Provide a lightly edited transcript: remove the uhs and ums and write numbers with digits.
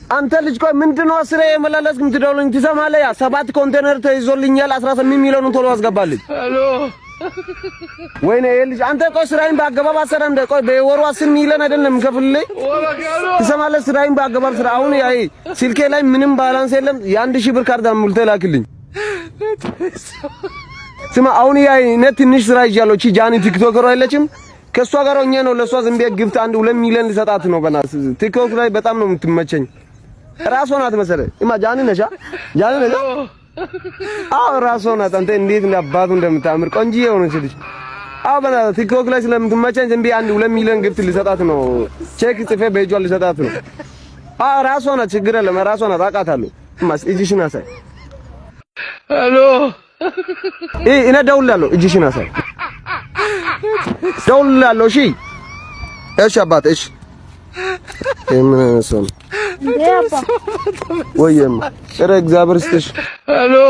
አንተ ልጅ ቆይ ምንድነው አስሬ የመላለስክ የምትደውለኝ? ትሰማለህ? ያ 7 ኮንቴነር ተይዞልኛል። 18 ሚሊዮኑን ቶሎ አስገባልኝ። ወይኔ ይሄ ልጅ አንተ ቆይ ስራዬን በአገባብ አሰራ እንደ ቆይ በወሩ 10 ሚሊዮን አይደለም ከፍልልኝ። ትሰማለህ? ስራዬን በአገባብ ስራ። አሁን ያይ ስልኬ ላይ ምንም balance የለም። የ1000 ብር ካርድ ሞልተህ ላክልኝ። ስማ አሁን ያይ እኔ ትንሽ ስራ ይዣለሁ። እቺ ጃኒ ቲክቶከሯ የለችም? ከእሷ ጋር ሆኜ ነው ለእሷ ዝም ብዬ gift 1 2 ሚሊዮን ልሰጣት ነው። በእናትህ ቲክቶክ ላይ በጣም ነው የምትመቸኝ። ራሷ ናት መሰለህ። እማ ጃኒ ነሻ? ጃኒ ነሻ? አዎ ራሷ ናት። አንተ እንዴት እንደ አባቱ እንደምታምር ቆንጂዬ የሆነች ልጅ። አዎ በእናትህ ቲክቶክ ላይ ስለምትመቸኝ ዝም ብዬ 1 2 ሚሊዮን gift ልሰጣት ነው። ቼክ ጽፌ በእጇ ልሰጣት ነው። አዎ ራሷ ናት። ችግር የለም ራሷ ናት። አውቃታለሁ። እማስ እጅሽን አሳይ። Hello. እኔ እደውልልሃለሁ። እጅሽን አሳይ። እደውልልሃለሁ። እሺ እሺ አባት እሺ። ምን አይነት ሰው ነው? ወይዬማ ኧረ እግዚአብሔር ይስጥሽ። Hello.